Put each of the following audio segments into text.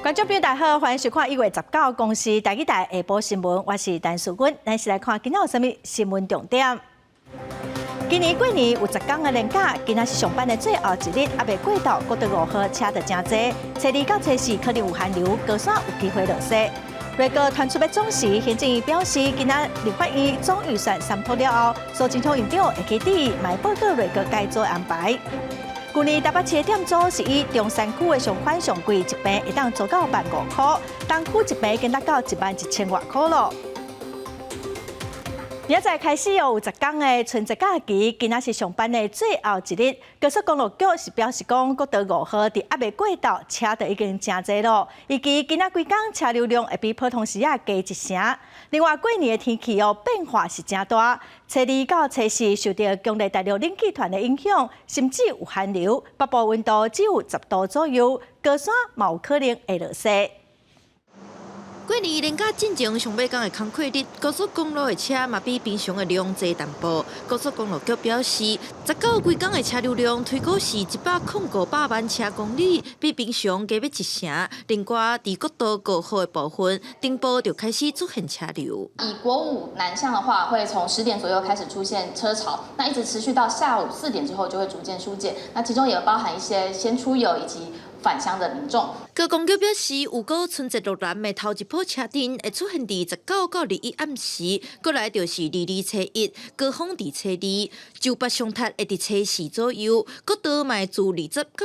觀眾朋友大家好，歡迎收看1月19公視台語台下晡新聞，我是陳淑君。咱先來看今仔有啥物新聞重點。今年過年有10天的連假，今仔是上班的最後一日，猶未過晝，國道5號車就誠濟。初二到初四可能有寒流，高山有機會落雪。內閣傳出欲總辭，行政院表示，今仔立法院總預算三通了後，蘇貞昌院長會去佇嘛會報告內閣改組安排。舊年台北市的店租是以中山區的上寬上貴，一坪會當租到15,000箍，東區一坪已經達到11,000外箍囉。明仔載開始有10天的春節假期，今仔是上班的最後一日。高速公路局是表示講，國道5號佇猶未過晝，車就已經誠濟囉。預計今仔規工車流量會比普通時仔加一成。另外，過年的天氣哦變化是誠大，初二到初四受著強烈大陸冷氣團的影響，甚至有寒流，北部溫度只有10度左右，高山嘛有可能會落雪。過年連假進前上尾工的工課日，高速公路的車嘛比平常的量濟淡薄。高速公路局表示，19規工的車流量推估是105萬車公里，比平常加欲一成。另外，佇國道5號的部分，頂部就開始出現車流。以國五南向的話，會從10點左右開始出現車潮，那一直持續到下午4點之後就會逐漸疏解。那其中也包含一些先出遊以及返鄉的民眾。高公局表示，預估春節落南的頭一波車陣會出現佇19到21暗時，過來就是22初一，高峰佇初二，就北上塔會佇初四左右，國道嘛會自20到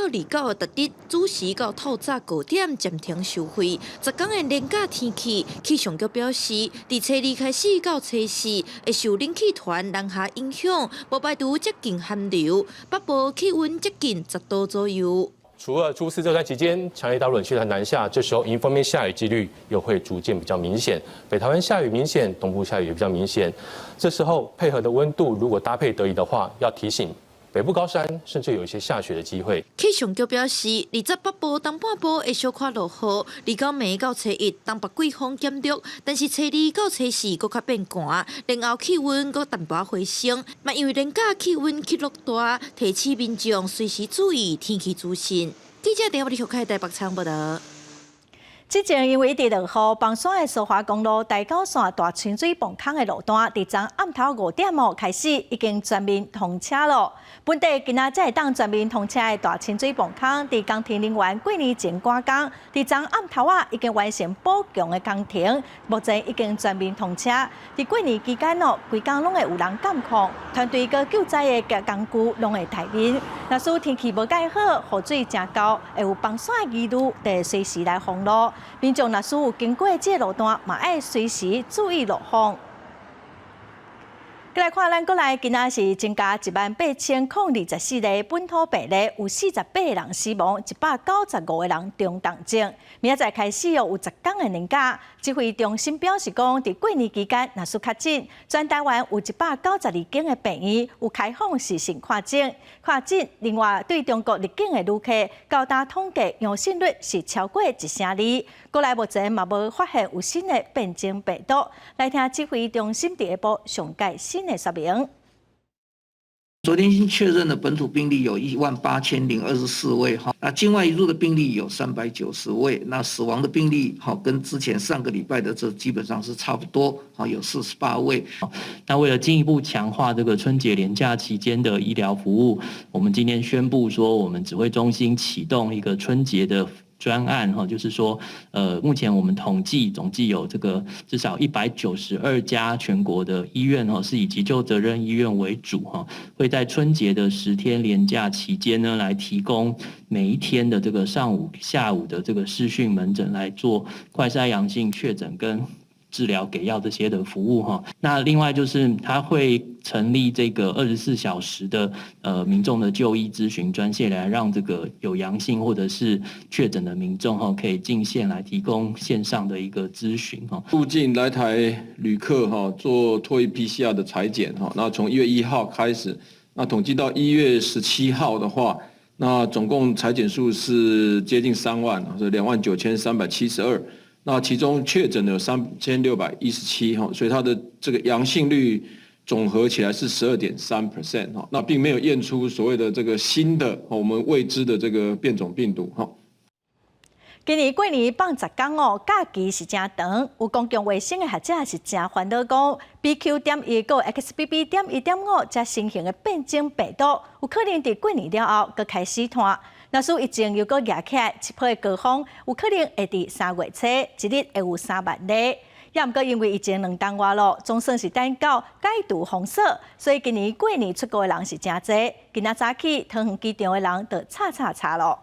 29的逐日子時到透早5點暫停收費。10天的連假天氣，氣象局表示，佇初二開始到初四，會受冷氣團南下影響，無排除接近寒流，北部氣溫接近10度左右。除了初四這段期間，強烈大陸冷氣團南下，這時候迎風面下雨幾率又會逐漸比較明顯。北台灣下雨明顯，東部下雨也比較明顯。這時候配合的溫度如果搭配得宜的話，要提醒北部高山甚至有一些下雪的機會。氣象局表示，20北部東半部會小可落雨，29暝到初一東北季風減弱，但是初二到初四閣較變寒，然後氣溫閣淡薄回升。嘛因為連假氣溫起落大，提醒民眾隨時注意天氣資訊。記者電話裡開台北場報道。之前因為一直落雨，枋山的蘇花公路台九線大清水磅空的路段，佇昨暗頭5點哦開始已經全面通車囉。本地今仔才會當全面通車的大清水磅空，佇工程人員過年前趕工，佇昨暗頭仔已經完成補強的工程，目前已經全面通車。佇過年期間哦，規工攏會有人監控，團隊佮救災的工具攏會待命。若是天氣無蓋好，雨水誠厚，會有崩山的疑慮，得隨時來封路。民眾若是有經過這個路段，嘛愛隨時注意路況。閣來看咱國內，今仔是增加18,024例本土病例，有48個人死亡，195個人中重症。明仔載開始哦，有10天的年假。指揮中心表示講，佇過年期間，若是確診，全台灣有192間的病院有開放視訊看診。看診，另外對中國入境的旅客，到今統計陽性率是超過一成二。國內目前嘛無發現有新的變種病毒。來聽指揮中心佇下晡上蓋新的說明。昨天新確認的本土病例有18,024位，哈，那境外移入的病例有390位，那死亡的病例，哈，跟之前上個禮拜的這基本上是差不多，哈，有48位。那為了進一步強化這個春節連假期間的醫療服務，我們今天宣布說，我們指揮中心啟動一個春節的專案哈，就是說，目前我們統計總計有這個至少192家全國的醫院哈，是以急救責任醫院為主哈，會在春節的10天連假期間呢，來提供每一天的這個上午、下午的這個視訊門診來做快篩陽性確診跟治療給藥這些的服務哈。那另外就是他會成立這個24小時的民眾的就醫諮詢專線，來讓這個有陽性或者是確診的民眾哈，可以進線來提供線上的一個諮詢哈。入境來台旅客哈做唾液 PCR 的採檢哈，那從1月1號開始，那統計到1月17號的話，那總共採檢數是接近3萬，是29,372。那其中確診有3,617哈，所以它的這個陽性率總和起來是12.3% 哈，那並沒有驗出所謂的這個新的我們未知的這個變種病毒哈。今年過年放10工哦，假期是誠長。有公共衛生的學者是誠煩惱講，BQ 點一佮 XBB 點一點五這新型的變種病毒，有可能佇過年了後閣開始傳。若是疫情又閣夯起來，這波的高峰有可能會佇3月初，一日會有3萬例。也毋過因為疫情2冬外咯，總算是等到解除封鎖，所以今年過年出國的人是誠濟。今仔早起桃園機場的人就吵吵吵咯。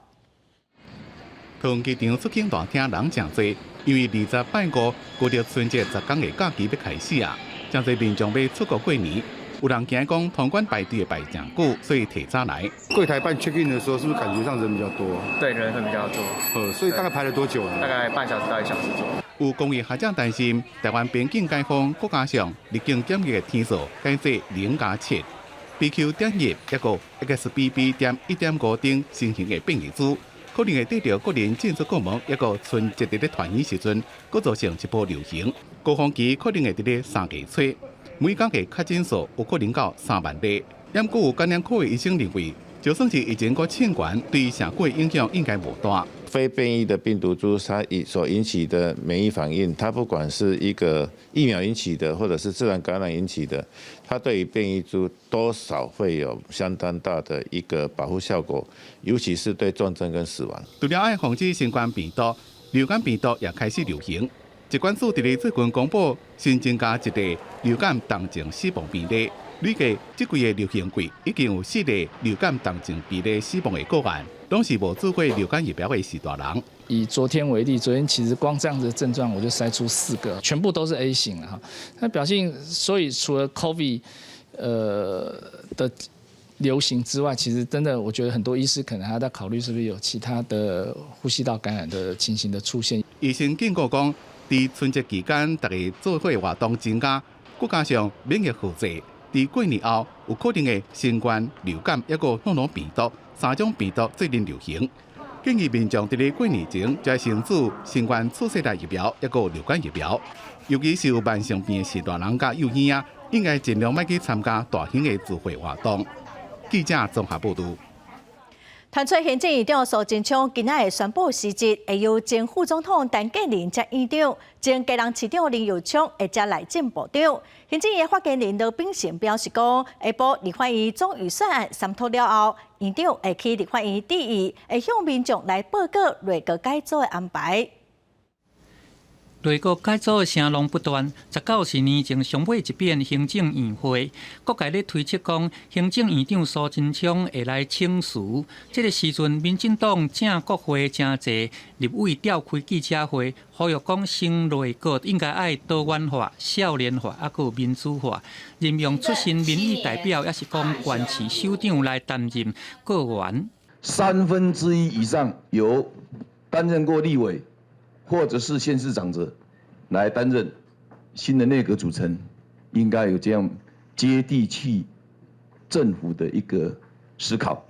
桃園機場出境大廳人誠濟，因為二十拜五國曆春節10工的假期欲開始啊，誠濟民眾欲出國過年，有人驚講通關排隊會排誠久，所以提早來。櫃台辦 check in 的時候，是不是感覺上人比較多？對，人會比較多。所以大概排了多久呢？大概半小時到1小時左右。有公衛學者擔心，臺灣邊境解封，閣加上入境檢疫的天數改做0加7，BQ 點一抑閣 XBB 點一點五等新型的變異株，可能會綴著國人進出國門，抑閣春節佇咧團圓時陣，閣造成一波流行。高峰期可能會佇咧3月初，每工的確診數有可能到3萬例。毋過有感染科的醫生認為，就算是疫情閣衝懸，對社會影響應該無大。非變異的病毒株，它所引起的免疫反應，它不管是一個疫苗引起的，或者是自然感染引起的，它對於變異株多少會有相當大的一個保護效果，尤其是對重症跟死亡。除了愛防止新冠病毒，流感病毒也開始流行。疾管署佇咧最近公布新增加一例流感重症死亡病例，累計這幾个流行季已經有四例流感重症病例死亡的個案，攏是無注過流感疫苗的序大人。以昨天為例，昨天其實光這樣子的症狀我就篩出四個，全部都是 A 型哈。那表現，所以除了 COVID 的流行之外，其實真的，我覺得很多醫師可能還在考慮是不是有其他的呼吸道感染的情形的出現。醫生警告講，佇春節期間，大家做伙活動增加，閣加上免疫荷濟，佇過年後有可能會新冠、流感抑閣諾如病毒三種病毒做陣流行。建議民眾佇咧過年前就先注新冠次世代疫苗，抑閣流感疫苗。尤其是有慢性病的序大人佮幼嬰仔，應該盡量莫去參加大型的聚會活動。記者綜合報導。傳出行政院長蘇貞昌今仔會宣布辭職，會由前副總統陳建仁接院長，前基隆市長林右昌會接內政部長。行政院發言人羅秉成表示講，下晡立法院總預算案三讀了後，院長會去立法院致意，會向民眾來報告內閣改組的安排。內閣改組的聲浪不斷，19是年前上尾一遍行政院會，各界咧推測講，行政院長蘇貞昌會來請辭。這个時陣，民進黨正國會誠濟立委召開記者會，呼籲講新內閣應該愛多元化、少年化，抑閣民主化，任用出身民意代表，抑是講縣市首長來擔任閣員。 1/3以上由擔任過立委或者是縣市長者來擔任新的內閣組成，應該有這樣接地氣政府的一個思考。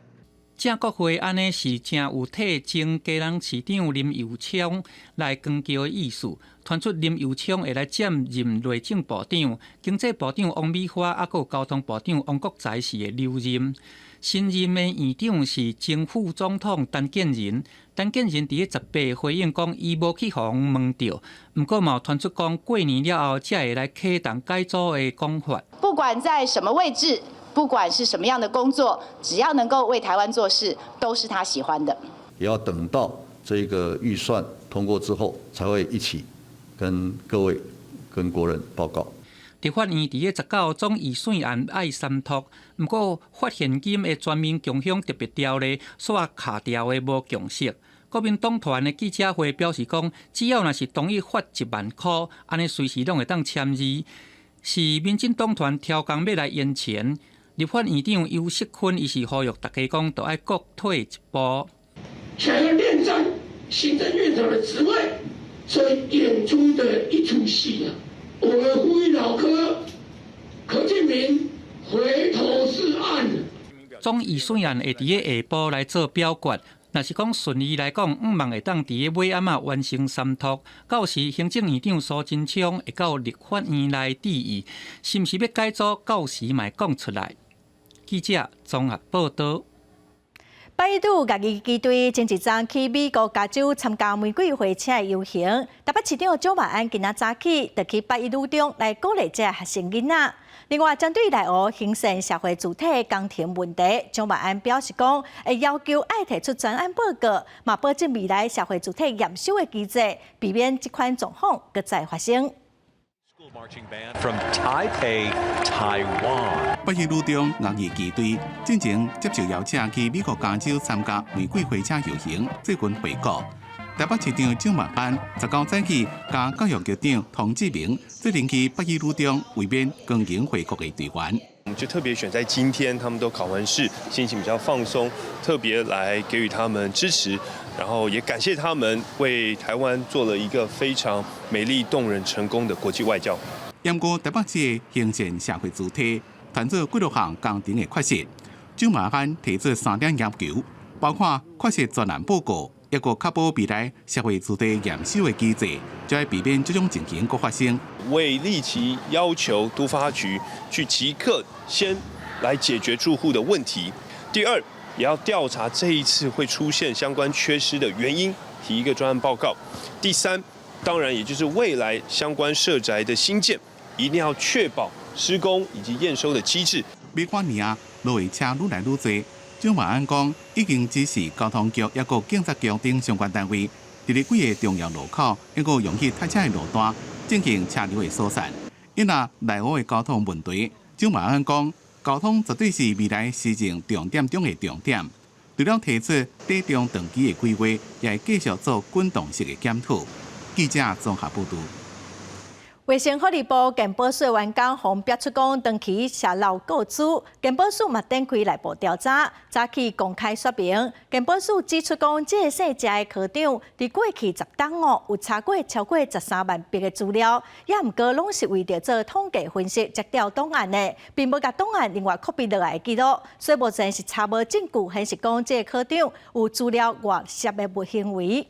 正國會按呢是誠有替前基隆市長林右昌來扛轎的意思，傳出林右昌會來接任內政部長、經濟部長王美花，抑閣交通部長王國材是會留任。新任的院長是前副總統陳建仁。陳建仁佇咧18回應講，伊無去予人問著，毋過嘛有傳出講過年了後才會來啟動改組的講法。不管在什麼位置，不管是什麼樣的工作，只要能夠為台灣做事，都是他喜歡的。也要等到這個預算通過之後，才會一起跟各位、跟國人報告。立法院佇咧19總預算案愛三讀，毋過發現金的全民共享特別條例煞卡掉的無共識。國民黨團的記者會表示講，只要若是同意發1萬箍，按呢隨時攏會當簽字。是民進黨團超工欲來延前。立法院長游錫堃伊是呼籲大家講，著愛各退一步。想要戀棧行政院長的職位，所以演出的一齣戲啊！我們呼籲老柯柯建銘回頭是岸。總預算案會佇咧下晡來做表決，若是講順利來講，向望會當佇咧尾暗仔完成三讀。到時行政院長蘇貞昌會到立法院來致意，是毋是欲改組，到時嘛會講出來。記者綜合報導。八一女樂藝旗隊前一陣去美國加州參加玫瑰花車的遊行，台北市長蔣萬安今仔早起就去八一女中來鼓勵這個學生囡仔。另外，針對內湖興盛社會住宅工程問題，蔣萬安表示講，會要求愛提出專案報告，嘛保證未來社會住宅驗收的機制，避免這款狀況閣再發生。 From Taipei, Taiwan。八一女中樂藝旗隊進前接受邀請去美國加州參加玫瑰花車遊行，最近回國。台北市長蔣萬安19早起，佮教育局長童志明做陣去八一女中慰勉剛經回國的隊員。我們就特別選在今天，他們都考完試，心情比較放鬆，特別來給予他們支持，然後也感謝他們為台灣做了一個非常美麗動人、成功的國際外交。毋過台北市興盛社會住宅，傳做幾多項工程的缺失，蔣萬安提出三點要求，包括缺失專案報告，抑閣確保未來社會住宅驗收的機制，才會避免這種情形閣發生。為立即要求都發局去即刻先來解決住戶的問題。第二，也要調查這一次會出現相關缺失的原因，提一個專案報告。第三，當然也就是未來相關社宅的興建，一定要確保施工以及驗收的機制。每跨年啊，路的車愈來愈多。蔣萬安講，已經指示交通局、抑閣警察局等相關單位，佇咧幾个重要路口，抑閣容易塞車的路段進行車流的疏散。因若內湖的交通問題，蔣萬安講，交通絕對是未來施政重點中的重點。除了提出短中長期的規劃，也會繼續做滾動式的檢討。記者綜合報道。衛生福利部健保署員工予爆出講，長期洩漏個資，健保署嘛展開內部調查，早起公開說明。健保署指出講，這个姓謝的科長佇過去10冬哦，有查過超過13萬筆的資料，也毋過攏是為著做統計分析才調檔案的，並無共檔案另外 copy 落來的記錄，所以目前是查無證據顯示講這个科長有資料外洩的行為。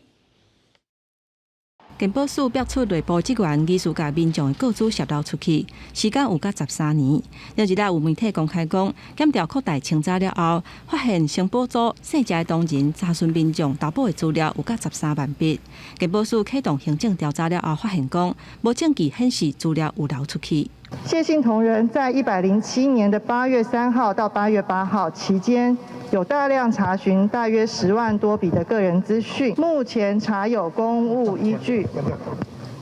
健保署爆出內部職員疑似共民眾的個資洩漏出去，時間有甲13年。翌日有媒體公開講，檢調擴大清查了後，發現申報組姓謝的同仁查詢民眾投保的資料有甲13萬筆。健保署啟動行政調查了後，發現講無證據顯示資料有流出去。謝姓同仁在107年的8月3號到8月8號期間，有大量查詢大約10萬多筆的個人資訊。目前查有公務依據，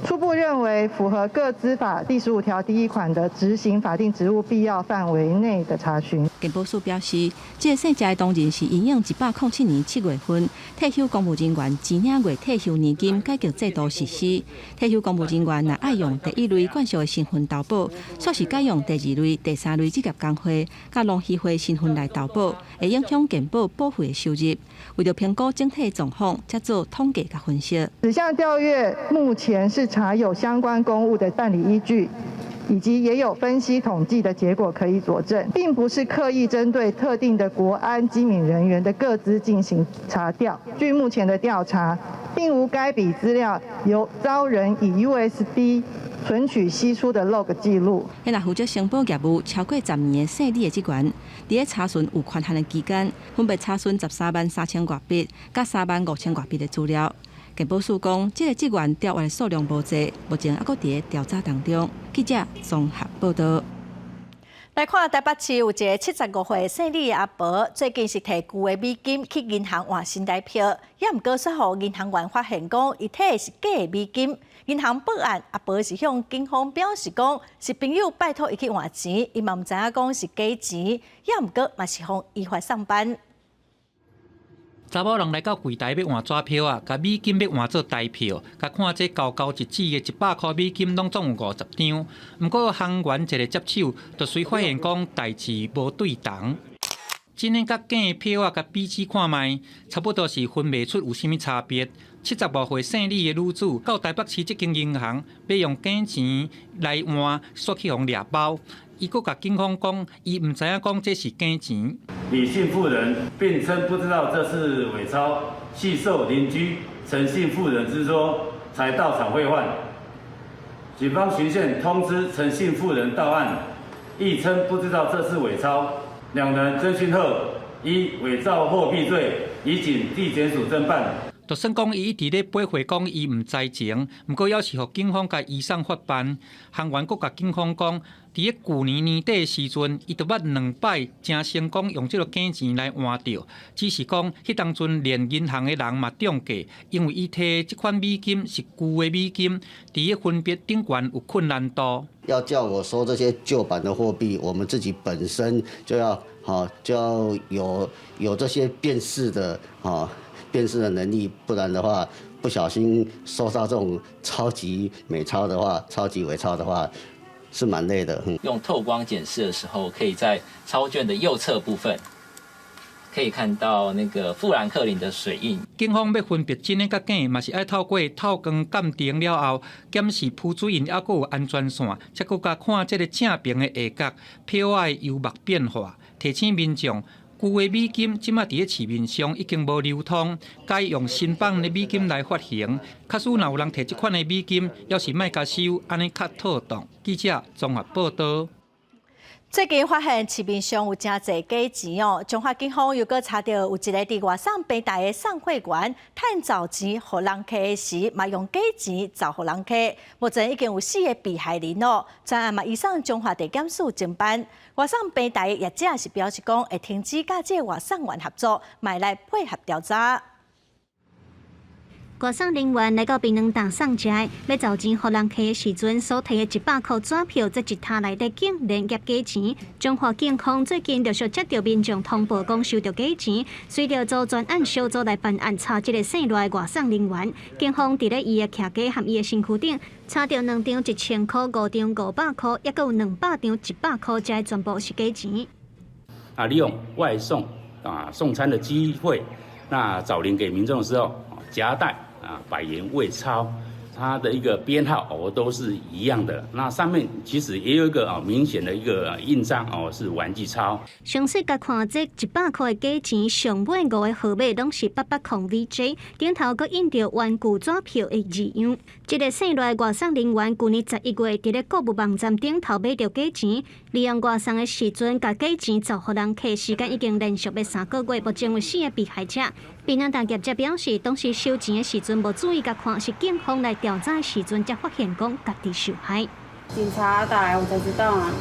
初步認為符合個資法第15條第1款的執行法定職務必要範圍內的查詢。健保署表示，這个姓謝的同仁是因應107年7月份退休公務人員支領月退休年金改革制度實施，退休公務人員若愛用第一類慣俗的身份投保，煞是改用第二類、第三類職業工會佮農協會身份來投保，會影響健保保費的收入。為著評估整體狀況，才做統計佮分析。此項調閱目前是查有相關公務的辦理依據，以及也有分析統計的結果可以佐證，並不是刻意針對特定的國安機敏人員的個資進行查調。據目前的調查，並無該筆資料有遭人以 USB 存取析出的 log 記錄。彼若負責申報業務超過10年的姓李的職員，佇咧查詢有權限的期間，分別查詢13萬3千外筆佮3萬5千外筆的資料。健保署講，這个職員調閱的數量無濟，目前猶閣佇咧調查當中。記者綜合報道。來看台北市有一个75歲姓李的阿婆，最近是提舊的美金去銀行換新台票，也毋過煞予銀行員發現講，伊提的是假的美金。銀行報案，阿婆是向警方表示講，是朋友拜託伊去換錢，伊嘛毋知影講是假錢，也毋過嘛是予依法送辦。查某人來到櫃台欲換紙票啊，共美金欲換做台票，共看這厚厚一紙的100箍美金，攏總有50張。毋過行員一个接手，就隨發現講代誌無對同。真的佮假票仔，共比試看覓，差不多是分袂出有啥物差別。75歲姓李的女子到台北市這間銀行，欲用假錢來換，煞去予掠包。伊閣共警方講，伊毋知影講這是假錢。李姓婦人辯稱不知道這是偽鈔，係受鄰居陳姓婦人之託才到場匯換。警方循線通知陳姓婦人到案，亦稱不知道這是偽鈔。兩人偵訊後，依偽造貨幣罪，移請地檢署偵辦。就算講伊一直咧駁回講伊毋知情，毋過猶是予警方共移送法辦。行員閣共警方講，佇咧舊年年底時陣，伊就捌兩擺誠成功用這个假錢來換著，只是講彼當陣連銀行的人嘛中計，因為伊提這款美金是舊的美金，佇咧分別頂懸有困難度。要叫我收這些舊版的貨幣，我們自己本身就要就要有這些辨識的辨識的能力，不然的話，不小心收到這種超級美鈔的話，超級偽鈔的話，是蠻累的。用透光檢視的時候，可以在鈔券的右側部分，可以看到那個富蘭克林的水印。警方欲分別真的佮假，嘛是愛透過透光鑑定了後，檢視浮水印猶閣有安全線，才閣共看這个正爿的下角票仔的油墨變化，提醒民眾。舊的美金這馬佇咧市面上已經無流通，改用新版的美金來發行。假使若有人提這款的美金，猶是莫共收，按呢較妥當。記者綜合報導。最近發現市面上有誠濟假錢哦，彰化警方又閣查著有一个佇外送平台的送貨員，趁找錢予人客時，嘛用假錢找予人客。目前已經有四个被害人咯，專案嘛移送彰化地檢署偵辦。外送平台的業者是表示講會停止佮這个外送員合作，嘛來配合調查。外送人員來到檳榔擔送食，欲找錢予人客的時陣，所提的100箍紙票，這一沓內底竟然夾假錢。彰化警方最近陸續接著民眾通報，講收著假錢，隨著組專案小組來辦案，查這个姓賴的外送人員。警方佇咧伊的徛家和伊的身軀頂，查著兩張1000箍、五張500箍，抑閣有200張100箍，這全部是假錢。啊，利用外送啊送餐的機會，那找零給民眾的時候，夾帶啊百元偽鈔，它的一個編號哦都是一樣的。那上面其實也有一個啊明顯的一個印章哦，是玩具鈔。詳細共看這100箍的假錢，上尾五个號碼攏是880 VJ，頂頭閣印著玩具紙票的字樣。這个姓賴外送人員，舊年11月佇咧購物網站頂頭買著假錢，利用外送的時陣，共假錢找予人客，時間已經連續欲3個月，目前有四个被害者。檳榔擔業者表示，當時收錢的時陣無注意共看，是警方來調查的時陣才發現講家己受害。警察打來我才知道啊，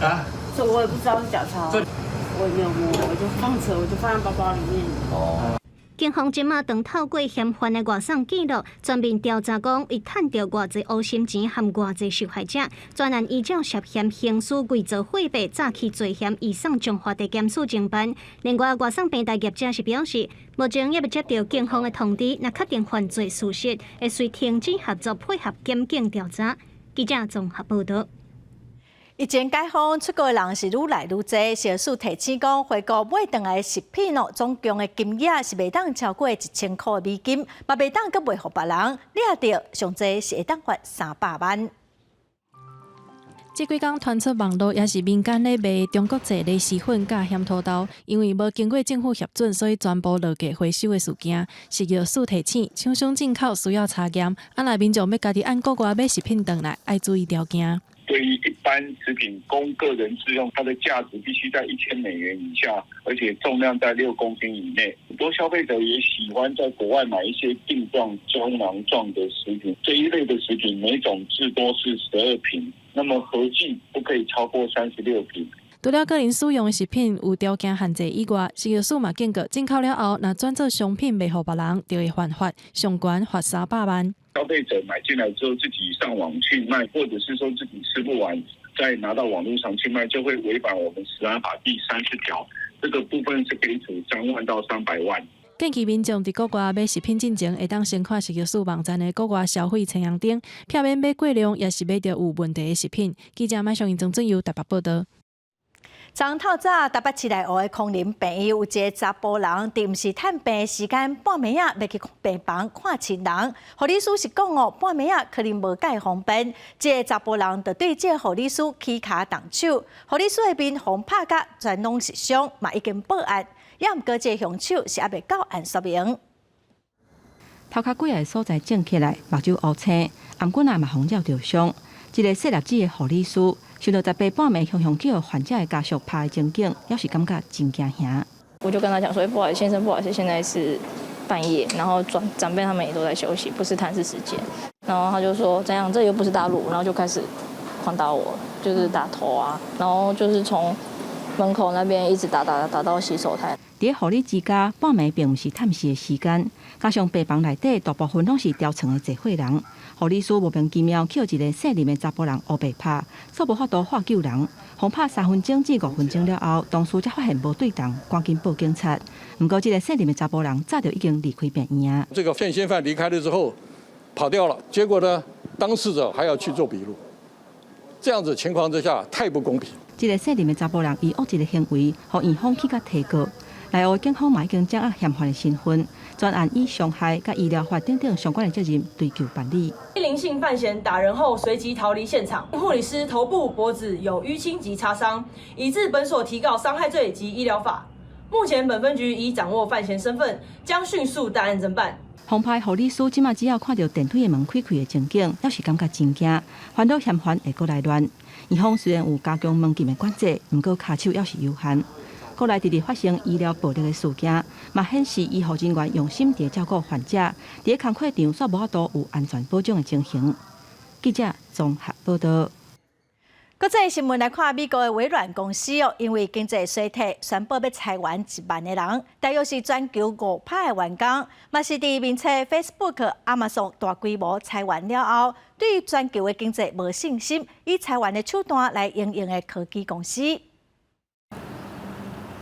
啊，這我也不知道是假鈔，我也沒有摸，我就放著，我就放在包包裡面。哦。警方這馬當透過嫌犯的外送記錄，全面調查，講伊趁著偌濟烏心錢和偌濟受害者，專案依照涉嫌刑事偽造貨幣詐欺罪嫌移送彰化地檢署偵辦。另外，外送平台業者是表示，目前猶未接著警方的通知，若確定犯罪事實，會隨停止合作配合檢警調查。記者綜合報導。疫情解封，出國的人是愈來愈濟。食藥署提醒講，回國買轉來的食品哦，總共的金額是袂當超過1000箍的美金，嘛袂當閣賣予別人。掠著上濟是會當罰300萬。這幾工傳出網路抑是民間咧賣中國製螺螄粉佮鹹土豆，因為無經過政府核准，所以全部落架回收的事件。食藥署提醒，廠商進口需要查驗，啊，若民眾欲家己按國外買食品轉來，愛注意條件。對於一般食品供個人自用，它的價值必須在1000美元以下，而且重量在6公斤以內。很多消費者也喜歡在國外買一些錠狀、膠囊狀的食品，這一類的食品每種至多是12瓶，那麼合計不可以超過36瓶。除了個人使用的食品有條件限制以外，食藥署嘛警告，進口了後，若轉做商品賣予別人，就會犯法，上懸罰300萬。消費者買進來之後自己上網去賣，或者是說自己吃不完再拿到網絡上去賣，就會違反我們食安法第30條，這個部分是可以處3萬到300萬。建議民眾佇國外買食品進前，會當先看食藥署網站的國外消費清單頂，避免買過量，抑是買著有問題的食品。記者馬上曾俊佑台北報導。昨透早台北市內湖的康寧病院有一个查埔人，佇毋是探病的時間，半暝仔欲去病房看親人。護理師是講哦，半暝仔可能無蓋方便，這个查埔人就對這个護理師起跤動手，護理師的面予人拍甲全攏是傷，嘛已經報案。猶毋過這个兇手是猶未到案說明。頭殼幾个所在腫起來，目睭烏青，頷頸仔嘛予人咬著傷。一个細粒子的護理師，想著十八半暝雄雄叫患者的家屬拍的情景，猶是感覺真驚嚇。我就跟他講說，不好意思，先生，不好意思，現在是半夜，然後長輩他們也都在休息，不是探視時間。然後他就說，怎樣，這又不是大陸，然後就開始狂打我，就是打頭啊，然後就是從門口那邊一直打打打到洗手台。佇護理之家，半暝並毋是探視的時間，加上病房內底大部分攏是調床的濟歲人，護理師莫名其妙予一个細膩的查埔人烏白拍，煞無法度喝救人。予拍3分鐘至5分鐘了後，同事才發現無對動，趕緊報警察。毋過，這个細膩的查埔人早就已經離開病院啊。這個現行犯離開了之後，跑掉了，結果呢，當事者還要去做筆錄，這樣子情況之下太不公平。這个細膩的查埔人伊惡質的行為，予院方去共提告。內湖警方嘛已經掌握嫌犯的身份，專案以傷害佮醫療法等等相關的責任追究辦理。林姓犯嫌打人後隨即逃離現場，護理師頭部、脖子有淤青及擦傷，已至本所提告傷害罪及醫療法。目前本分局已掌握犯嫌身份，將迅速帶案偵辦。紅牌護理師這馬只要看著電梯的門開開的情景，猶是感覺真驚，煩惱嫌犯會閣來亂。院方雖然有加強門禁的管制，毋過跤手猶是有限。國內直直發生醫療暴力的事件，嘛顯示醫護人員用心佇照顧患者，佇工課場煞無法度有安全保障的情形。記者綜合報道。國際新聞來看，美國的微軟公司哦，因為經濟衰退，宣布欲裁員1萬个人，大約是全球5%的員工，嘛是佇面冊 Facebook、Amazon 大規模裁員了後，對全球的經濟無信心，以裁員的手段來因應的科技公司。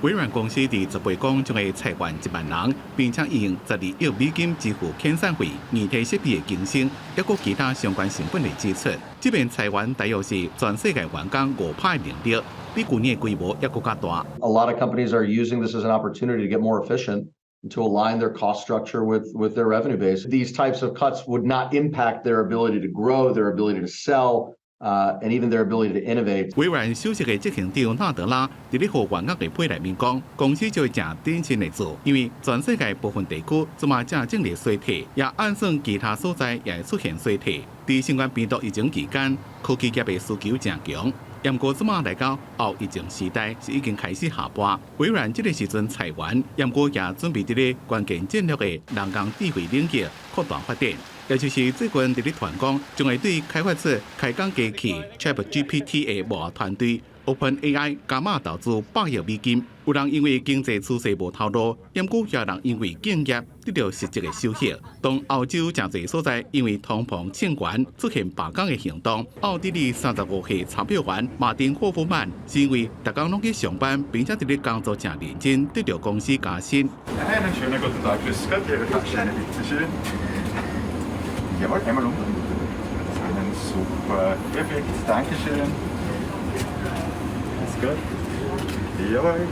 微軟公司佇10月講將會裁員1萬人，並且用12億美金支付遣散費、硬體設備的更新，抑閣其他相關成本的支出。這遍裁員大約是全世界員工5%的能力，比舊年的規模抑閣較大。 A lot of companies are using this as an opportunity to get more efficient, to align their cost structure with their revenue base. These types of cuts would not impact their ability to grow, their ability to sell, and even their ability to innovate. 微軟首席的執行長納德拉佇咧予員工的批內面講，公司就會誠謹慎來做，因為全世界部分地區這馬正經歷衰退，也暗算其他所在也會出現衰退。佇新冠病毒疫情期間，科技業的需求誠強。毋過這馬來到後疫情時代是已經開始下坡。微軟這个時陣裁員，毋過也準備佇咧關鍵戰略的人工智慧領域擴大發展。也就是最近佇咧傳講，將會對開發出開講機器 ChatGPT 的幕後團隊 OpenAI 加碼投資100億美金。有人因為經濟趨勢無頭路，毋過也有人因為敬業得著實質的收穫。當歐洲誠濟所在因為通膨衝懸出現罷工的行動，奧地利35歲鈔票員馬丁霍夫曼是因為逐工攏去上班，並且佇咧工作誠認真，得著公司加薪。 Einen schönen guten Tag, grüß Gott, Ihre Tasche, bitte schön. Jawohl, einmal um. Super, perfekt, Dankeschön. Grüß Gott. Jawohl,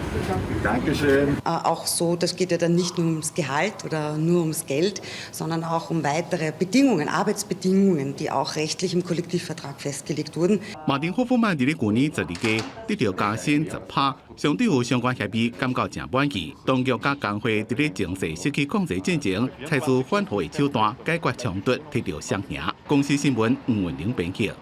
Dankeschön. Auch so, das geht ja dann nicht nur ums Gehalt oder nur ums Geld, sondern auch um weitere Bedingungen, Arbeitsbedingungen, die auch rechtlich im Kollektivvertrag festgelegt wurden. 馬丁霍夫曼佇咧舊年12月得著加薪10%，相對有相關協議感覺誠滿意。當局佮工會佇咧情勢失去控制進前，採取緩和的手段解決衝突，摕著雙贏。公視新聞吳文玲編輯。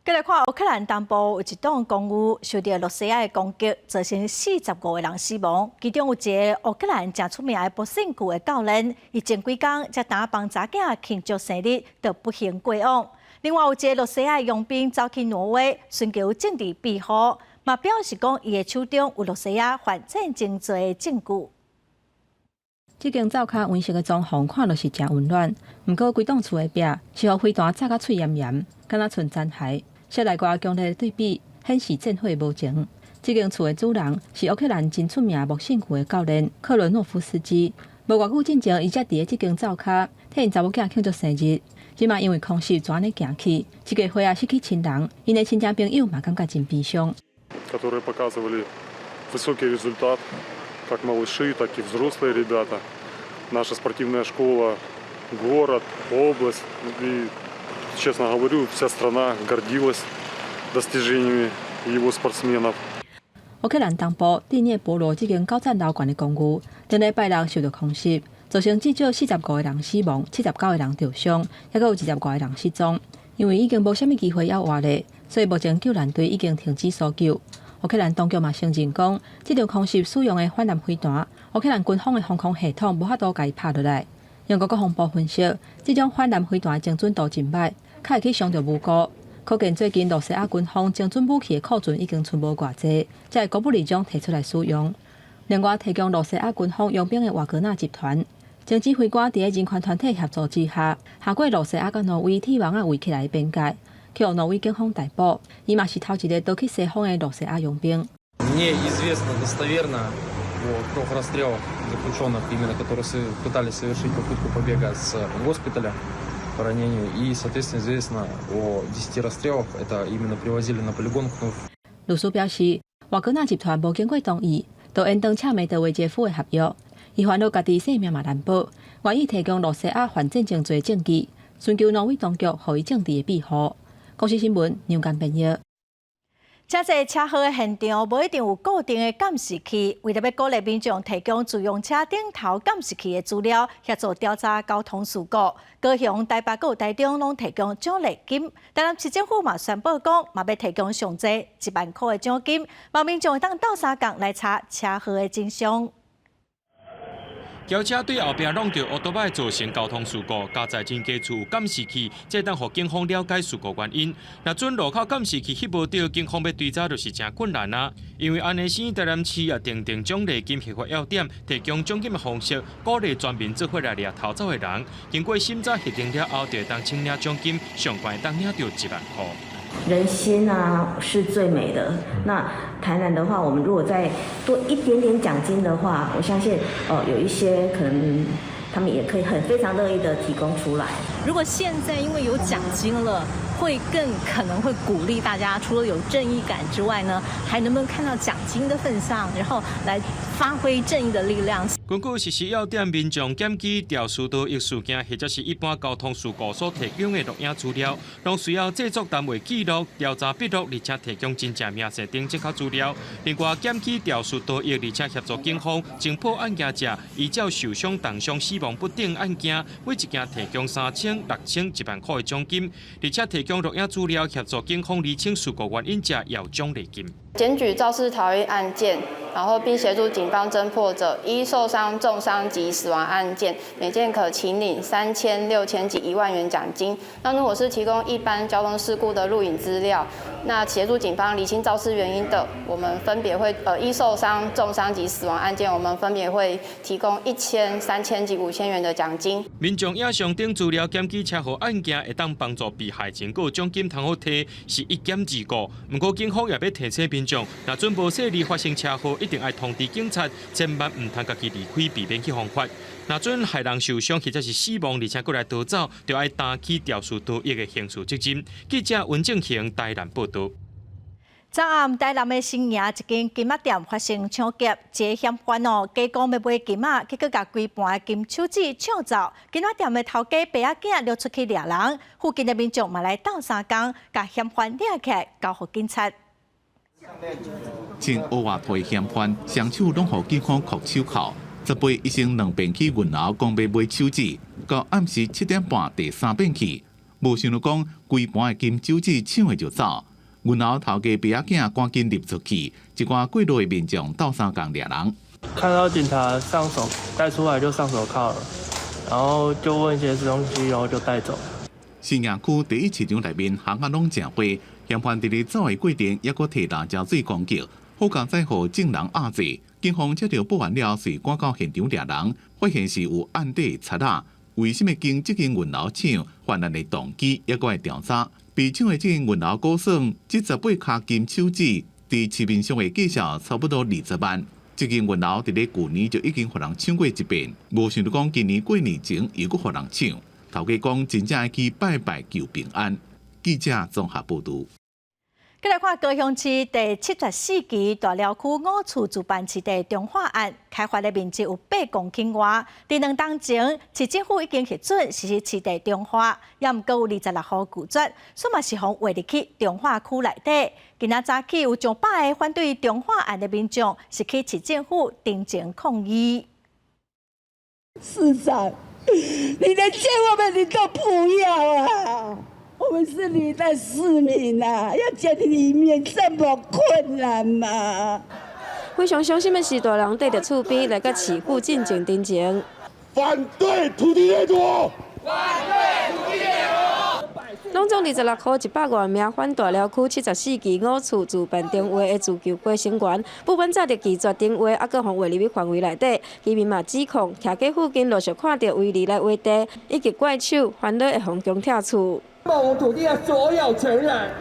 繼來看烏克蘭東部有一棟公寓受著羅西亞的攻擊，造成45個人死亡。其中有一个烏克蘭誠出名的搏勝球的教練，伊前幾工才當幫查囝慶祝生日，就不幸過往。另外有一个羅西亞傭兵走去挪威尋求政治庇護，嘛表示講伊的手中有羅西亞犯戰爭罪的證據。這間灶跤溫室的裝潢看落是誠溫暖，毋過規棟厝的壁是予飛彈炸甲碎炎炎，敢若賰殘骸。室內外強烈的對比，顯示戰火無情。這間厝的主人是烏克蘭真出名搏勝球的教練克倫諾夫斯基。無偌久進前，伊才佇咧這間灶跤替𪜶查某囝慶祝生日。這馬因為空襲就按呢行去，這家伙仔失去親人，𪜶的親戚朋友嘛感覺真悲傷。 Которые показывали высокий результат, как малыши, так и взрослые ребята. Наша спортивная школа, город, область и, честно говорю, вся страна гордилась достижениями его спортсменов. 烏克蘭東部第聶波羅這間九層樓懸的公寓，頂禮拜六受著空襲，造成至少45個人死亡，79個人著傷，抑閣有20外個人失蹤。因為已經無啥物機會猶活咧，所以目前救援隊已經停止搜救。烏克蘭當局嘛承認講，這場空襲使用的反艦飛彈，烏克蘭軍方的防空系統無法度共伊拍落來。英國國防部分析，這種反艦飛彈精準度真䆀，較會去傷著無辜。可見最近露西亞軍方精準武器的庫存已經賰無偌濟，才會鼓舞這種提出來使用。另外，提供露西亞軍方傭兵的瓦格納集團，前指揮官佇咧人權團體協助之下，跨過露西亞佮挪威鐵網仔圍起來的邊界，去予挪威警方逮捕。伊嘛是頭一個逃去西方的露西亞傭兵。 Мне известно достоверно о трех расстрелах заключенных, именно которые пытались совершить попытку побега с госпиталя по ранению. И, соответственно, известно о 10 расстрелах. Это именно привозили на полигон. 律師表示，瓦格納集團無經過同意，就延長簽梅德韋傑夫的合約，伊煩惱家己性命嘛難保，願意提供露西亞犯戰爭罪證據，尋求挪威當局予伊政治的庇護。公視新聞梁間編譯。遮濟車禍的現場無一定有固定的監視器，為著欲鼓勵民眾提供自用車頂頭監視器的資料，協助調查交通事故。高雄、台北、閣有台中攏提供獎勵金，台南市政府嘛宣布講，嘛欲提供上濟1萬箍的獎金，望民眾會當鬥相共來查車禍的真相。轎車對後壁挵著歐多擺造成交通事故，加載真濟處有監視器，才當予警方了解事故原因。若準路口監視器翕無著，警方欲追查就是誠困難啊。因為按呢，台南市也訂定獎勵金核發要點，提供獎金的方式，鼓勵全民做伙來掠逃走的人。經過審查核定了後，就會當請領獎金，上懸會當領著1萬箍。人心啊是最美的。那台南的話，我們如果再多一點點獎金的話，我相信有一些可能他們也可以很非常樂意的提供出來。如果現在因為有獎金了，會更可能會鼓勵大家，除了有正義感之外呢，還能不能看到獎金的份上，然後來發揮正義的力量。根據實施要點，民眾檢舉肇事逃逸事件，或者是一般交通事故所提供的錄影資料，攏需要製作單位記錄、調查筆錄，而且提供真正明細等這項資料。另外，檢舉肇事逃逸，而且協助警方偵破案件者，依照受傷、重傷、死亡不等案件，每一件提供3000、6000、1萬箍的獎金，而且提供錄影資料協助警方釐清事故原因者，也有獎勵金。檢舉肇事逃逸案件，然後並協助警方偵破者，依受傷、重傷及死亡案件，每件可請領3000、6000及1萬元獎金。那如果是提供一般交通事故的錄影資料，那協助警方釐清肇事原因的，我們分別會依受傷、重傷及死亡案件，我們分別會提供1000、3000及5000元的獎金。民眾影相等資料檢舉車禍案件，會當幫助被害人閣有獎金通好提，是一兼二顧。毋過警方也欲提醒民眾，若準無細膩發生車禍，一定愛通知警察，千萬毋通家己離開，避免去方法。若準害人受傷或者是死亡，而且閣來逃走，就愛擔起肇事逃逸的刑事責任。記者溫正雄台南報導。昨暗台南的新營一間金仔店發生搶劫，一个嫌犯哦，假講欲買金仔，結果共規盤的金手指搶走。金仔店的頭家爸仔囝溜出去掠人，附近的民眾嘛來鬥相共，共嫌犯掠起來交予警察。真烏活脫的嫌犯，雙手攏予警方銬手銬。18醫生兩遍去銀樓講欲買手指，到暗時7點半第三遍去，無想到講規盤的金手指搶的就走。銀樓頭家爸仔囝趕緊入出去，一寡過路的民眾鬥相共掠人。看到警察上手帶出來就上手銬了，然後就問一些東西，然後就帶走。新營區第一市場內面巷仔攏誠多，嫌犯佇咧走的過程，猶閣提辣椒水攻擊，好佳哉予眾人壓制。警方接著報案了，隨趕到現場掠人，發現是有案底賊仔。為啥物經這間銀樓搶？犯案的動機猶閣會調查。被搶的這間銀樓估算，這18跤金手指，佇市面上的價數差不多20萬。這間銀樓佇咧舊年就已經予人搶過一遍，無想到講今年過年前又閣予人搶。頭家講真正愛去拜拜求平安。記者綜合報導。繼來看高雄市第74期大寮區五處主辦市地重劃案，開發的面積有8公頃外。佇2冬前，市政府已經核准實施市地重劃，也毋過有26戶拒絕，煞嘛是予劃入去重劃區內底。今仔早起有上百个反對重劃案的民眾，是去市政府登前抗議。市長，你連見我們你都不要啊！我們是你的市民啊，要見你一面這麼困難嗎？非常傷心的是，大人綴著厝邊來佮市府進前陳情。反對土地掠奪！反對土地掠奪！攏總26箍100外名反大寮區74期五厝自辦重劃的自救會成員，部分早就拒絕重劃，猶閣予劃入去範圍內底。居民嘛指控，徛街附近陸續看著圍籬來劃地，以及怪手煩惱會予強拆厝。我們土地的所有權人，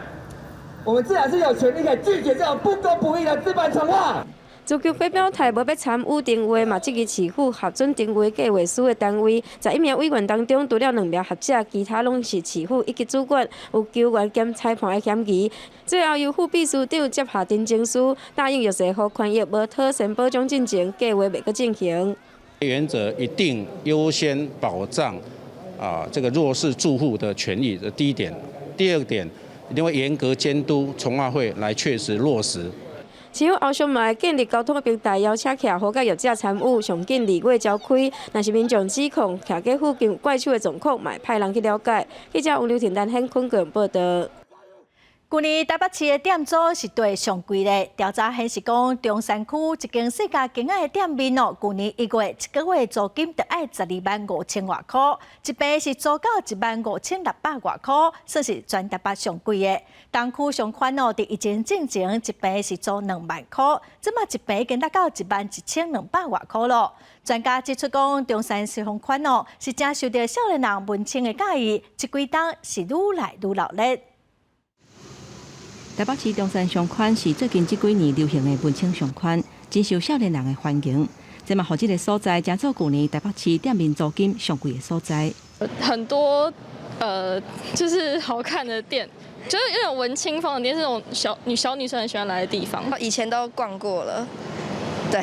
我們自然是有權利可以拒絕這種不公不義的資本重劃。自救會表態無欲參與重劃，嘛質疑市府核准重劃計劃書的單位，11名委員當中，除了兩名學者，其他攏是市府一級主管，有球員兼裁判的嫌疑。最後由副秘書長接下陳情書，答應弱勢戶權益無妥善保障進前，計劃袂閣進行。原則一定優先保障啊，這個弱勢住戶的權益。這第一點，第二點，一定會嚴格監督重劃會來確實落實。市府後續嘛會建立交通的平台，邀請徛戶佮業者參與，上緊2月召開。若是民眾指控徛街附近有怪手的狀況，嘛會派人去了解。記者王劉婷、陳顯坤報導。舊年台北市的店租是對上貴的。調查顯示講，中山區一間細家間仔的店面哦，舊年1月一個月租金著愛12萬5千外箍，一坪是租到1萬5600外箍，算是全台北上貴的。東區上寬哦，佇疫情進前一坪是租2萬箍，這馬一坪已經達到1萬1200外箍囉。專家指出講，中山商圈哦，是誠受著少年人文青的佮意，這幾冬是愈來愈鬧熱。台北市中山商圈是最近這幾年流行的文青商圈，真受少年人的歡迎。這嘛予這个所在，成做舊年台北市店面租金上貴的所在。很多就是好看的店，就是那種文青風的店，是那種小女生很喜歡來的地方。以前都逛過了，對，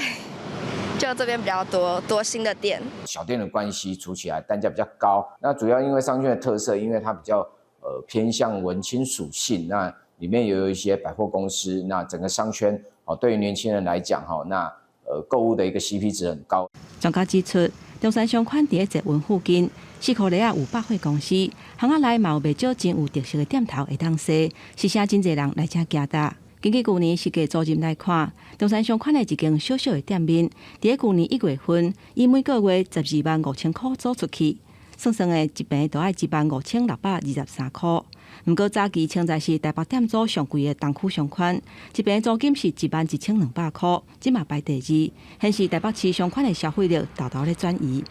就這邊比較多多新的店。小店的關係，租起來單價比較高。那主要因為商圈的特色，因為它比較偏向文青屬性，那裡面也有一些百貨公司，那整個商圈哦，對於年輕人來講哈，那購物的一個 CP 值很高。專家指出，中山商圈佇咧捷運附近，四箍內仔有百貨公司，巷仔內嘛有袂少真有特色的店頭會當踅，是啥真濟人來遮行搭。根據舊年實際租賃來看，中山商圈的一間小小的店面，佇咧舊年1月份，以每個月12萬5千箍租出去，算算的一坪就愛1萬5623箍。毋過早期稱在是台北店租上貴的東區商圈，一坪租金是1萬1200箍，這馬排第二，顯示台北市商圈的消費力沓沓咧轉移。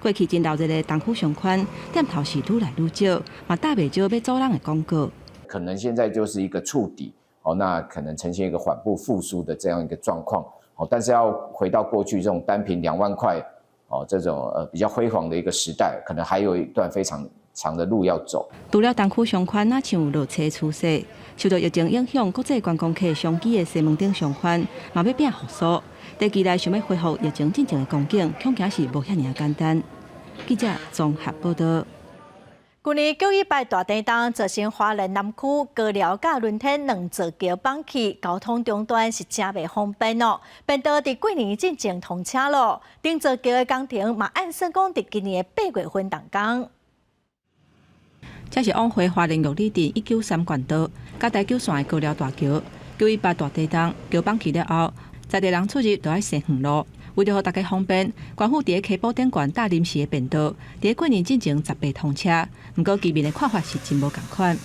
過去真鬧熱的東區商圈，店頭是愈來愈少，嘛打袂少欲走人的廣告。可能現在就是一個觸底，哦，那可能呈現一個緩步復甦的這樣一個狀況，哦，但是要回到過去這種單坪2萬塊，哦，這種比較輝煌的一個時代，可能還有一段非常長的路要走。除了東區商圈，若像有落車趨勢，受到疫情影響，國際觀光客商機的西門町商圈嘛欲拼復甦。短期內想欲恢復疫情進前的光景，恐驚是無遐爾仔簡單。記者綜合報導。舊年918大地震造成花蓮南區高寮佮崙天兩座橋崩去，交通中斷是誠袂方便哦。便道佇過年進前通車囉，頂座橋的工程嘛按算講佇今年的8月份動工。這是往回花蓮玉里鎮193縣道，佮台九線的高寮大橋。918大地震橋崩去了後，在地人出入都愛踅遠路。為著予大家方便，縣府佇咧溪埔頂懸搭臨時的便道，佇咧過年進前十八通車。毋過居民的看法是真無仝款。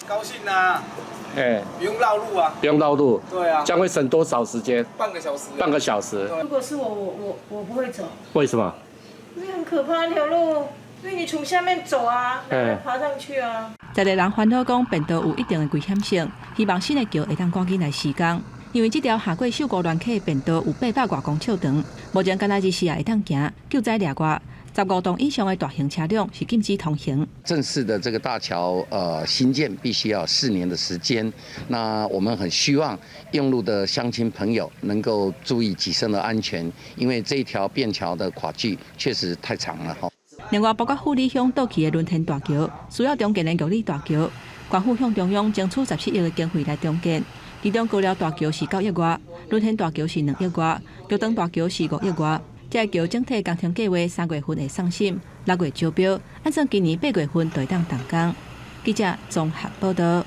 高興啊！哎，不用繞路啊！不用繞路。對啊。將會省多少時間？半個小時。半個小時。如果是我，我不會走。為什麼？因為很可怕那條路，因為你從下面走啊，然後爬上去啊。在地人煩惱講，便道有一定的危險性，希望新的橋會當趕緊來施工。因為這條下過秀姑巒溪的便道有800外公尺長，目前敢若24會當行，救災掠外，15棟以上的大型車輛是禁止通行。正式的這個大橋，興建必須要4年的時間。那我們很希望用路的鄉親朋友能夠注意己身的安全，因為這一條便橋的跨距確實太長了哈。另外，包括富里鄉倒去的崙天大橋，需要重建的玉里大橋，縣府向中央爭取17億的經費來重建。其中高寮大橋是9億外，崙天大橋是2億外，玉長大橋是5億外。這个橋整體工程計劃3月份會送審，6月招標，按算今年8月份就會當動工。記者綜合報道。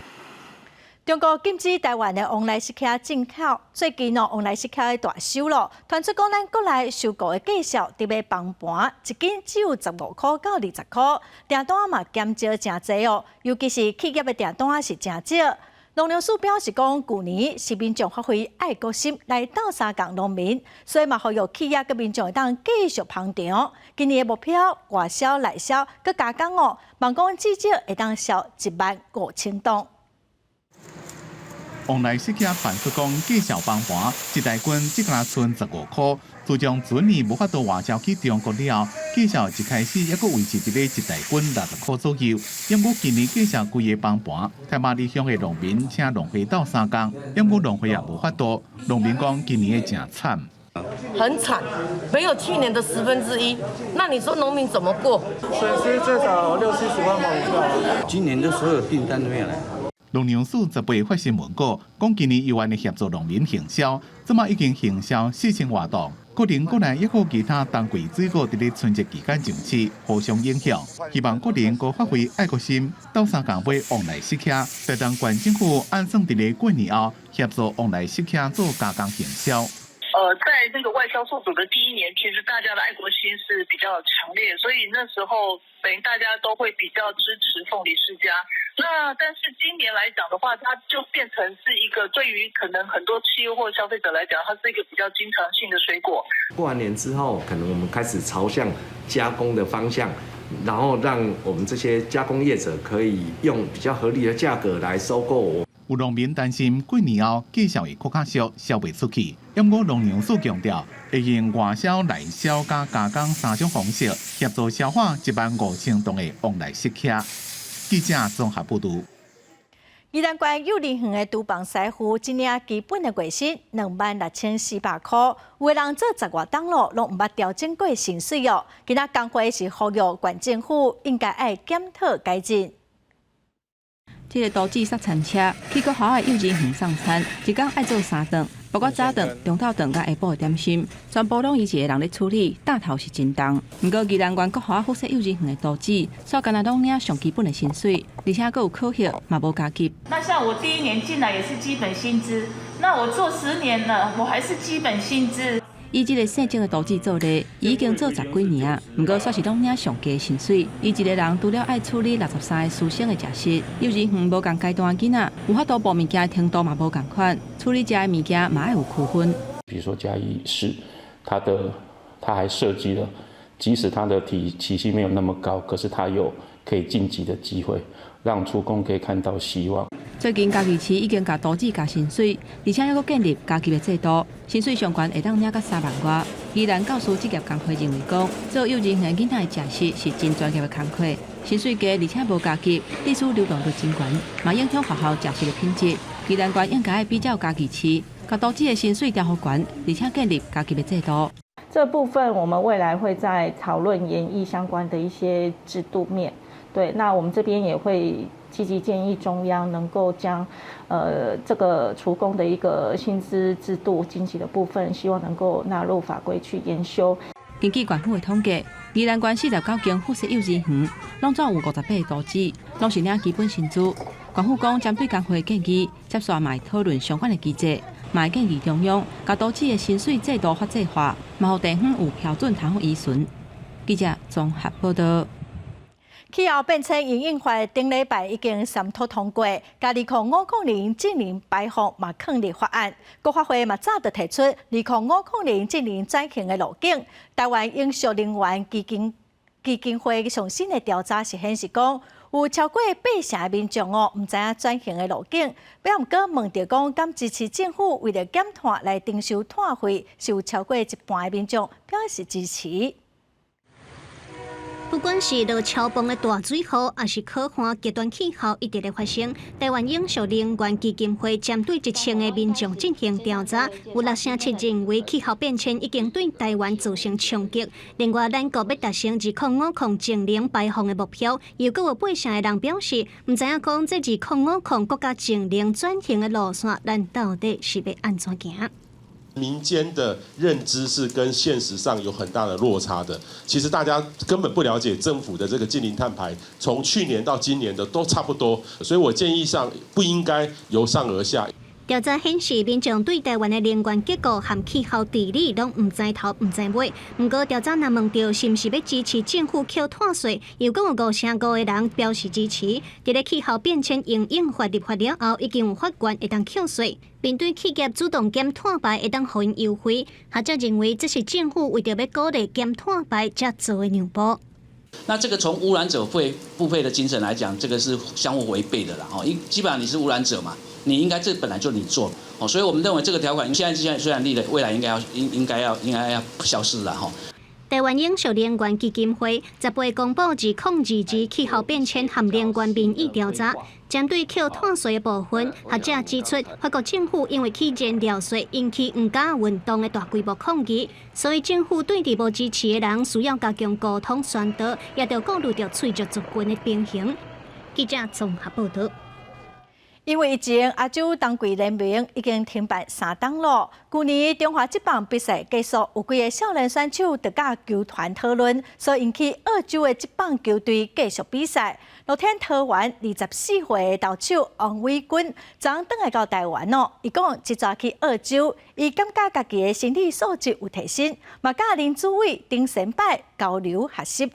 中國禁止台灣的旺來釋茄進口，最近哦，旺來釋茄大收囉。傳出講咱國內收購的價數佇咧崩盤，一斤只有15塊到20塊，訂單嘛減少誠濟哦，尤其是企業的訂單是誠少。農糧署表示講，舊年是民眾發揮愛國心來鬥相共農民，所以嘛呼籲企業佮民眾會當繼續捧場。今年的目標外銷、內銷閣加工哦，望講至少會當銷1.5萬噸。旺來釋茄傳出講價數崩盤，一大斤只敢賰15塊。自從前年無法度外銷去中國了後，價數一開始猶閣維持佇咧一大斤60塊左右。毋過今年價數規个崩盤，太麻里鄉的農民請農會鬥相共，毋過農會也無法度。農民講今年會誠慘，很慘，沒有去年的1/10。那你說農民怎麼過？損失至少六七十萬跑不掉。今年的所有訂單都沒有來。農糧署18發新聞稿，講今年猶原會協助農民行銷，這馬已經行銷4000外噸。可能國內抑閣其他當季水果佇咧春節期間上市，互相影響。希望國人閣發揮愛國心，鬥相共買旺來釋茄。台東縣政府按算佇咧過年後協助旺來釋茄做加工行銷。在那個外銷受阻的第一年，其實大家的愛國心是比較強烈，所以那時候等於大家都會比較支持鳳梨釋迦。那但是今年來講的話，它就變成是一個對於可能很多企業或消費者來講，它是一個比較經常性的水果。過完年之後，可能我們開始朝向加工的方向，然後讓我們這些加工業者可以用比較合理的價格來收購我。有農民擔心過年後價數會閣較俗，銷袂出去。毋過農糧署強調，會用外銷、內銷佮加工三種方式協助消化1.5萬噸的旺來釋茄。記者綜合報導。宜蘭縣幼兒園的廚房師傅一領基本的月薪26,400塊，有的人做十外冬囉，攏毋捌調整過薪水哦。今仔工會是呼籲縣政府應該愛檢討改進。這个杜姊塞餐車去國校的幼兒園送餐，一工愛做三頓，包括早頓、中晝頓佮下晡的點心，全部攏伊一个人咧處理，擔頭是真重。毋過宜蘭縣國校附設幼兒園的杜姊，煞干焦攏領上基本的薪水，而且閣有考核，嘛無加給。那像我第一年進來也是基本薪資，那我做10年了，我還是基本薪資。以這个姓鄭的杜姊做例，伊已經做十幾年啊，毋過煞是攏領上低薪水。伊一个人除了愛處理63个師生的食食，幼兒園無仝階段的囡仔，有法度補物件的程度嘛無仝款，處理食的物件嘛愛有區分。比如說嘉義市，他還設計了，即使他的起薪沒有那麼高，可是他有可以晉級的機會，讓廚工可以看到希望。最近嘉義市已經共杜姊加薪水，而且猶閣建立加級的制度，薪水上懸會當領到3萬外。宜蘭教師職業工會認為講，做幼兒園囡仔的食食是真專業的工課，薪水低而且無加級，師資流動率真懸，嘛影響學校食食的品質。宜蘭縣應該愛比照嘉義市，共杜姊的薪水調予懸，而且建立加級的制度。這部分我們未來會再討論研議相關的一些制度面。對，那我們這邊也會積極建議中央能夠將，這個廚工的一個薪資制度經濟的部分，希望能夠納入法規去研修。根據縣府的統計，宜蘭縣49間附設幼兒園，攏總有58个杜姊，攏是領基本薪資。縣府講，針對工會建議，接續嘛會討論相關的機制，嘛會建議中央共杜姊的薪水制度法制化，嘛予地方有標準通好依循。記者綜合報道。氣候變遷因應法頂禮拜已經三讀通過，共2050年淨零排放嘛囥佇法案。國發會嘛早就提出2050年淨零轉型的路徑。台灣永續能源基金會上新的調查是顯示講，有超過八成的民眾哦，毋知影轉型的路徑。毋過問著講，敢支持政府為著減碳來徵收碳費，是有超過一半的民眾表示支持。不管是落超磅的大水雨，抑是苦旱極端氣候一直咧發生。台灣永續能源基金會針對1000个民眾進行調查，有6成7認為氣候變遷已經對台灣造成衝擊。另外，咱國欲達成2050淨零排放的目標，又閣有八成的人表示，毋知影講這2050國家淨零轉型的路線，咱到底是欲按怎行？民間的認知是跟現實上有很大的落差的。其實大家根本不了解政府的這個淨零碳排，從去年到今年的都差不多，所以我建議上不應該由上而下。調查顯示，民眾對台灣的能源結構和氣候治理攏毋知頭毋知尾。毋過調查若問著是毋是欲支持政府扣碳稅，又閣有5成5的人表示支持。佇咧氣候變遷因應法立法了後，已經有法源會當扣稅。面對企業主動減碳排會當予𪜶優惠，學者認為這是政府為著欲鼓勵減碳排才做的讓步。那這個從污染者付費的精神來講，這個是相互違背的啦。吼，因基本上你是污染者嘛，你應該這本來就你做，哦，所以我們認為這個條款現在雖然立了，未來應該要消失了哈。台灣永續能源基金會10月公布2022氣候變遷和能源民意調查，針對扣碳稅的部分，學者指出，法國政府因為起燃料稅引起毋敢運動的大規模抗議，所以政府對佇無支持的人需要加強溝通宣導，也著顧慮著脆弱族群的平衡。記者綜合報導。因為疫情，亞洲冬季聯盟已經停辦三冬咯。舊年中華職棒比賽結束，有幾个少年選手就佮球團討論，所以引起澳洲的職棒球隊繼續比賽。樂天桃園24歲的投手王偉軍，昨轉來到台灣哦。伊講，這逝去澳洲，伊感覺家己的心理素質有提升，嘛佮林子偉、丁神拜交流學習。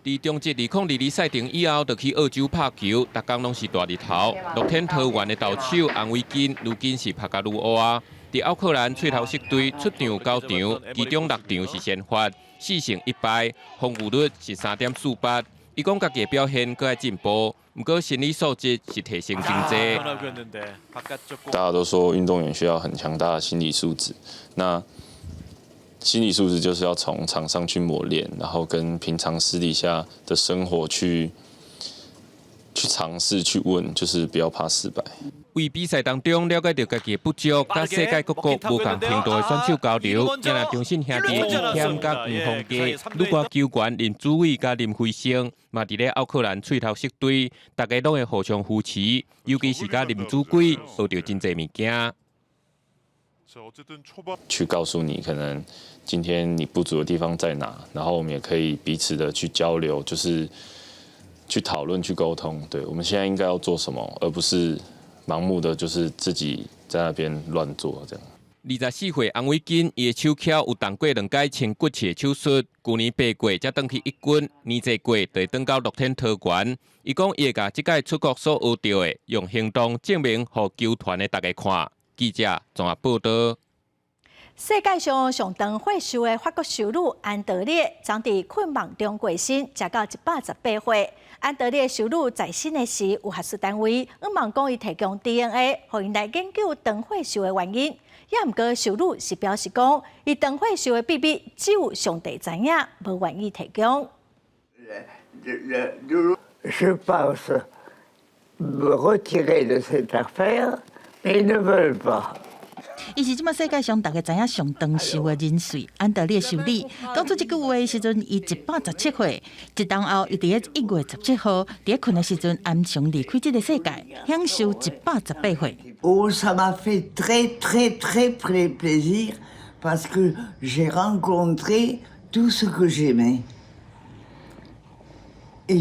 佇中職2022賽程以後，就去澳洲拍球，逐工攏是大日頭。樂天桃園的投手洪偉金，如今是拍甲愈烏啊。佇奧克蘭喙頭獅隊出場九場，其中六場是先發，4勝1敗，防禦率是3.48。伊講家己的表現閣愛進步，毋過心理素質是提升真濟。大家都說運動員需要很強大的心理素質，那心理素質就是要從場上去磨練，然後跟平常私底下的生活去嘗試去問，就是不要怕失敗。為比賽當中了解著家己的不足，佮世界各國無仝程度的選手交流，也若中信兄弟易謙佮黃宏傑，女歌球員林子偉佮林飛昇，嘛佇咧奧克蘭喙頭獅隊，大家攏會互相扶持，尤其是佮林子偉學著真濟物件。去告訴你，可能今天你不足的地方在哪，然後我們也可以彼此的去交流，就是去討論、去溝通。對，我們現在應該要做什麼，而不是盲目的就是自己在那邊亂做這樣。24歲洪偉金，伊的手抾有動過兩擺穿骨刺的手術，舊年8月才轉去一軍，年濟過就會轉到樂天桃園。伊講伊會共這擺出國所學著的，用行動證明予球團的大家看。記者綜合報導。世界上上長歲壽的法國修女安德烈，昨佇困夢中過身，食到118歲。安德烈修女在生的時，有學術單位向望講伊提供 DNA，予𪜶來研究長歲壽的原因。也毋過修女是表示講，伊長歲壽的秘密只有上帝知影，無願意提供。 Je pense me retirer de cette affaire, mais ils ne veulent pas. 伊是這馬世界上大家知影上長壽的人瑞安德烈修女。講出這句話的時陣，伊117歲。一冬後，伊佇咧1月17號，佇咧睏的時陣安詳離開這个世界，享壽118歲。 Oh, ça m'a fait très très très plaisir parce que j'ai rencontré tout ce que j'aimais. Et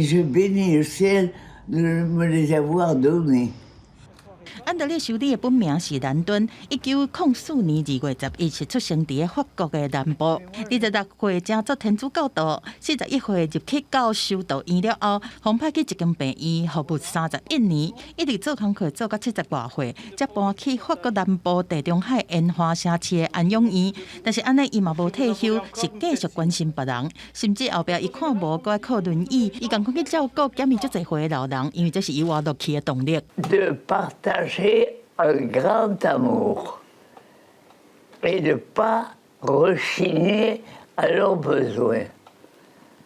je bénis le ciel de me les avoir donnés. 安德烈修女的本名是蘭頓，1904年2月11日出生佇咧法國的南部。26歲成做天主教徒，41歲入去到修道院了後，予派去一間病院服務31年，一直做工課做到70外歲，才搬去法國南部地中海沿海城市的安養院。但是按呢，伊嘛無退休，是繼續關心別人，甚至後壁伊看無，閣愛靠輪椅，伊仝款去照顧減伊足濟歲的老人，因為這是伊活落去的動力。 De partager un grand amour et de pas rechigner à leurs besoins.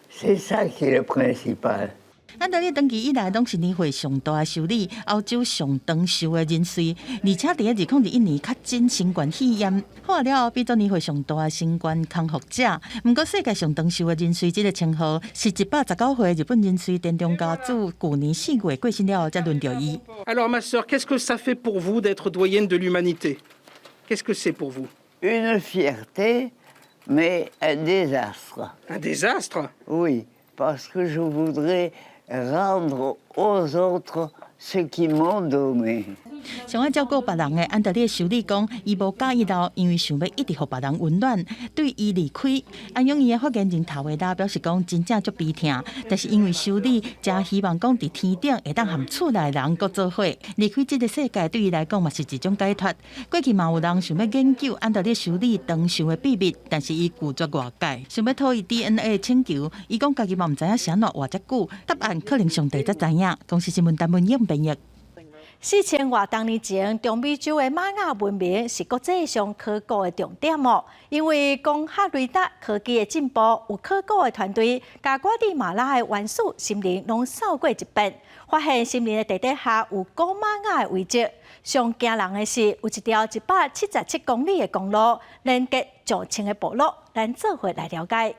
C'est ça qui est le principal. 安德烈長期以來攏是年歲上大的修女，歐洲上長壽的人瑞，而且佇2021年確診新冠肺炎，好了後變做年歲上大的新冠康復者。毋過世界上長壽的人瑞這个稱號，是119歲日本人瑞田中家子舊年4月過身了後才輪著伊。 Alors ma sœur, qu'est-ce que ça fait pour vous d'être doyenne de l'humanité? Qu'est-ce que c'est pour vous? Une fierté, mais un désastre. Un désastre? Oui, parce que je voudrais rendre aux autres ce qu'ils m'ont donné. 上愛照顧別人的安德烈修女講，伊無佮意留，因為想欲一直予別人溫暖。對伊離開，安養院的發言人塔維拉表示講，真正足悲痛。但是因為修女誠希望講佇天頂會當和厝內人閣做伙，離開這个世界對伊來講嘛是一種解脫。過去嘛有人想欲研究安德烈修女長壽的秘密，但是伊拒絕外界，想欲討伊 DNA 請求，伊講家己嘛毋知影啥物活遮久，答案可能上帝才知影。公視新聞陳文英編譯。4000外多年前，中美洲的瑪雅文明是國際上考古的重點哦。因為光學雷達科技的進步，有考古的團隊共瓜地馬拉的原始森林攏掃過一遍，發現森林的地底下有古瑪雅的遺跡。上驚人的是，有一條177公里的公路連結上千个部落，咱做伙來了解。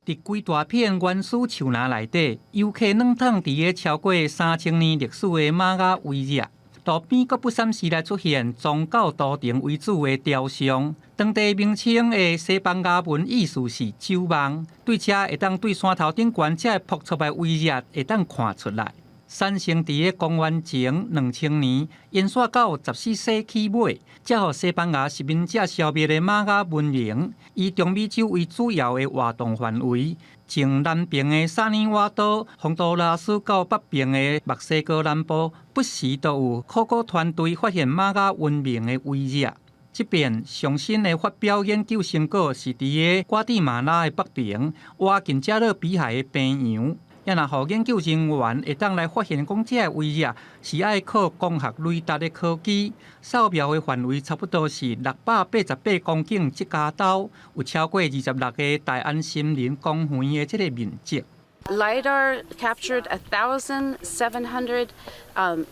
佇規大片原始樹林內底，遊客軟躺佇个超過3000年歷史的瑪雅遺跡，路邊閣不閃時來出現宗教圖騰為主的雕像。當地名稱的西班牙文意思是酒夢，對遮會當對山頭頂懸遮個曝出來遺跡會當看出來。產生佇个公元前2000年，延續到14世紀尾，才予西班牙殖民者消滅的瑪雅文明，以中美洲為主要的活動範圍，從南邊的薩爾瓦多、洪都拉斯到北邊的墨西哥南部，不時都有考古團隊發現瑪雅文明的遺跡。這遍上新的發表研究成果是佇个瓜地馬拉的北邊，倚近加勒比海的邊洋。也若予研究人員會當來發現，講這个遺跡是愛靠光學雷達的科技，掃描的範圍差不多是688公頃這跤多，有超過26個大安森林公園的這个面積。 LiDAR captured 1,700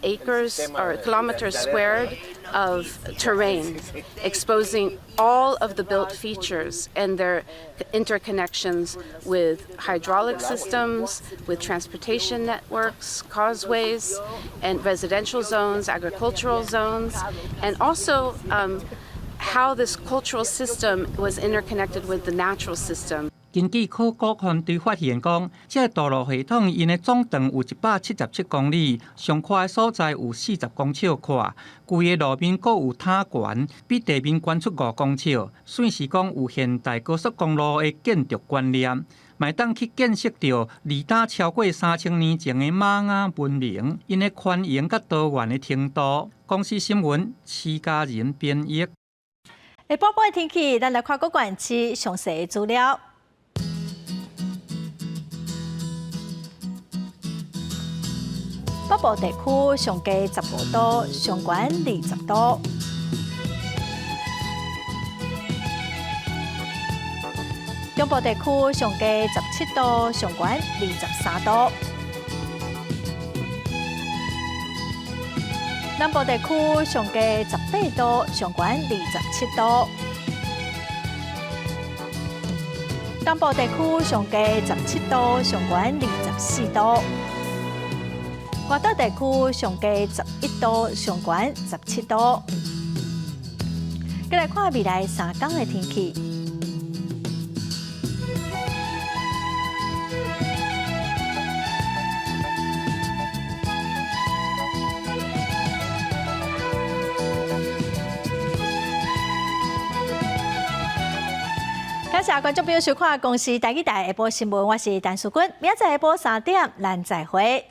acres or kilometers squared of terrain, exposing all of the built features and their interconnections with hydraulic systems, with transportation networks, causeways, and residential zones, agricultural zones, and also how this cultural system was interconnected with the natural system. 根據考古團隊發現，講這个道路系統𪜶的總長有177公里，上寬的所在有40公尺寬，規个路面閣有塔懸，比地面懸出5公尺，算是講有現代高速公路的建築觀念，嘛會當去見識著離今超過3000年前的瑪雅文明，𪜶的寬容佮多元的程度。公視新聞，徐家仁編譯。下晡的天氣，咱來看各縣市詳細的資料。北部地區上低15度，上懸20度。中部地區上低17度，上懸23度。南部地區上低18度，上懸27度。東部地區上低17度，上懸24度。外島地區上低11度，上懸17度。繼來看未來3天的天氣。感謝觀眾朋友收看《公視台語台》下晡新聞，我是陳淑君，明仔載下晡3點，咱再會。